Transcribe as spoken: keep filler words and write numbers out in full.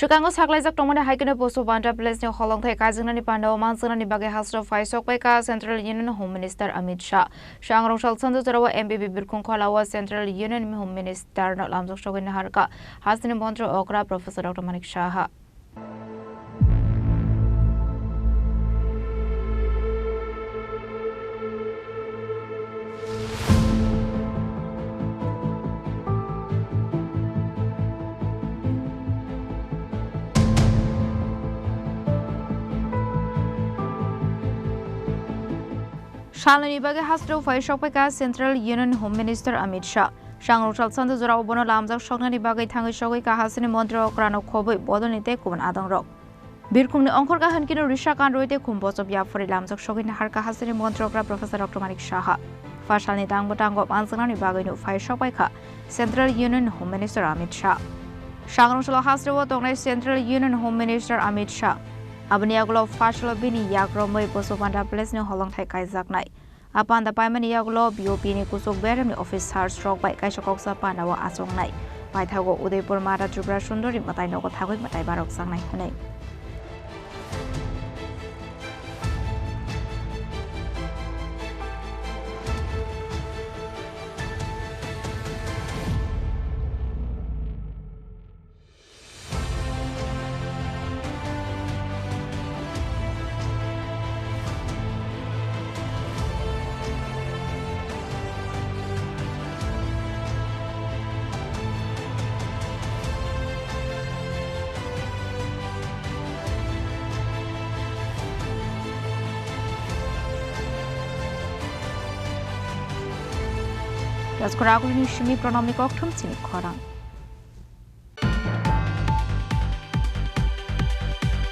Swkango saklaijak tongmani hai kheno Poso Banda Village ni holongthai kaijaknani pandao manjaknani bagwi hasteo phai sokpaikha Central Union Home Minister Amit Shah. Swkang rwngchal sando jorao M P B Birkhung Kholao Central Union Home Minister no lamjak sogwi naharkha hasteni montri okra Professor Doctor Manik Saha. Salnwini bagwi hasteo phai sokpaikha Central Union Home Minister Amit Shah. Swkang rwngchal sando jorao bono lamjak soknani bagwi thangwi sogwi kahasini montri okrano khobwi bodolni tei kubun adongrok. Birkhungni ongkhorka hwn kino risa kanrwi tei khum bochop yaphari lamjak sogwi naharkha hasteni montri okra Professor Doctor Manik Saha. Phasalni tangbo tango manjaknani bagwino phai sokpaikha Central Union Home Minister Amit Shah. Swkang rwngchalo hasteo tongnai Central Union Home Minister Amit Shah. Aboni yagulo phasalo bini yak romwi Poso Banda Village ni holongthai kaijaknai. A panda paimani yagulo B O P ni kuchuk beremni officers rok bai kaisa koksa pandao achuknai. Paithago Udaipur Mata Tripura Sundori mwtai nogo thagwi mwtai barok changnai hwnwi. Rajkot agulini simi Pranamni kokthum chini khorang.